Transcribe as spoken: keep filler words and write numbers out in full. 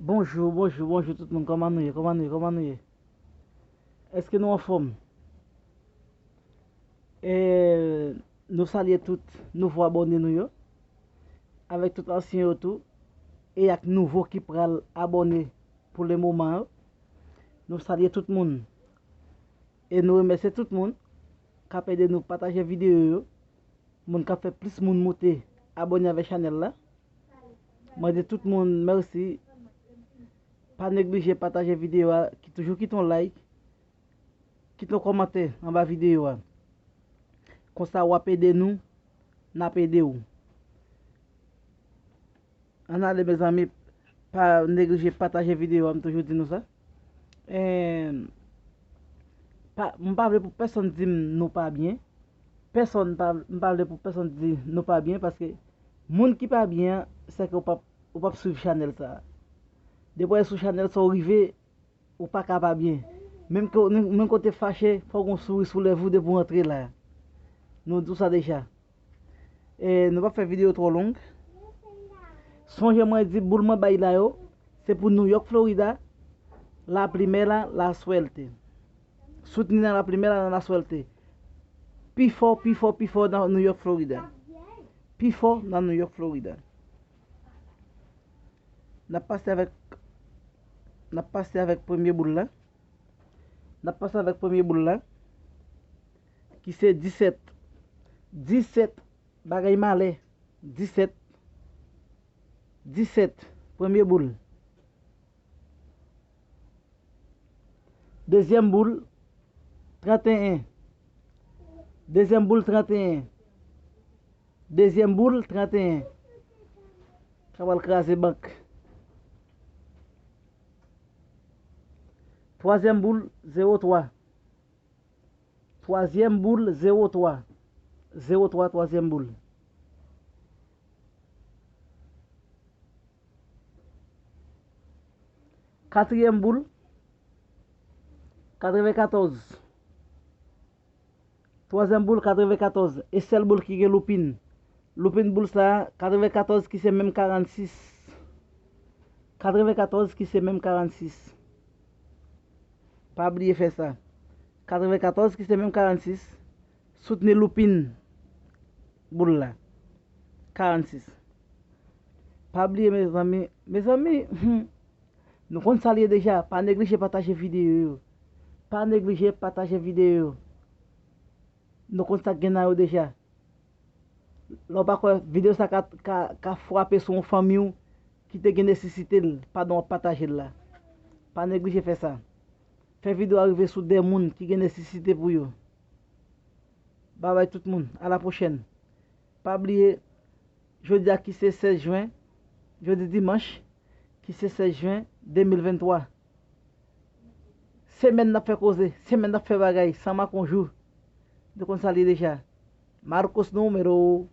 Bonjou, bonjou, bonjou tout moun. Kòman nou ye? Kòman nou ye? Kòman nou ye? Èske nou anfòm? E, nou salye tout nouvo abòne nou yo, avèk tout ansyen yo tou, e ak nouvo ki pral abòne pou le moman yo. Nou salye tout moun. E nou remèsye tout moun k ap ede nou pataje videyo yo. Moun k ap fè plis moun moute abòne avèk chanèl la. Mwen di tout moun mèsi. Pa neglije pataje videyo a, ki toujou kite yon like, kite yon kòmantè anba videyo a. Konsa w ap ede nou, n ap ede w. Ann ale, mezanmi, pa neglije pataje videyo a, m toujou di nou sa. Em, pa, m pa vle pou pèsonn di m nou pa byen. Pèsonn pa, m pa vle pou pèsonn di nou pa byen, paske moun ki pa byen an, sèke ou p ap, ou p ap swiv chanèl sa a. Depi w sou chanèl sa, ou rive, ou pa ka pa byen. Menm ke, menm ke w te fache, fòk yon souri sou lèv ou depi w antre la. Nou di w sa deja. E, nou p ap fè videyo twò long. Sonje mwen di boul mwen bay la yo, se pou New York, Florida, la primera, la suerte. Soutenir la primera, la suerte. Pi fò, pi fò, pi fò nan New York, Florida. Pi fò nan New York, Florida. N ap pase avèk, n ap pase avèk premye boul la. N ap pase avèk premye boul la, ki se disèt. Disèt, bagay malè. Disèt. Disèt, premye boul. Dezyèm boul, trannteyen. Dezyèm boul, trannteyen. Dezyèm boul, trannteyen. Sa pral kraze bank. Twazyèm boul, zewo twa. Twazyèm boul, zewo twa. Zewo twa, twazyèm boul. Katriyèm boul, katrevenkatòz. Twazyèm boul, katrevenkatòz. E sèl boul ki gen loupin. Loupin boul sa a, katrevenkatòz ki se menm karannsis. Katrevenkatòz ki se menm karannsis. Pa bliye fè sa. Katrevenkatòz ki se menm karannsis. Soutenir loupin boul la. Karannsis. Pa bliye, mezanmi. Mezanmi, hmm, nou konn sa l ye deja. Pa neglije pataje videyo yo. Pa neglije pataje videyo yo. Nou konn sa k gen nan yo deja. Lè w pa kwè, videyo sa ka, ka, ka frape sou yon fanmi w ki te gen nesesite l pandan w ap pataje l la. Pa neglije fè sa. Fè videyo a rive sou de moun ki gen nesesite pou yo. Babay tout moun, a la pwochèn. Pa bliye, jodi a ki se sèz jen, jodi dimanch, ki se sèz jen de mil venntwa. Semèn n ap fè koze, semèn n ap fè bagay, san mak yon jou. Nou konn sa l ye deja. Marcos Numero.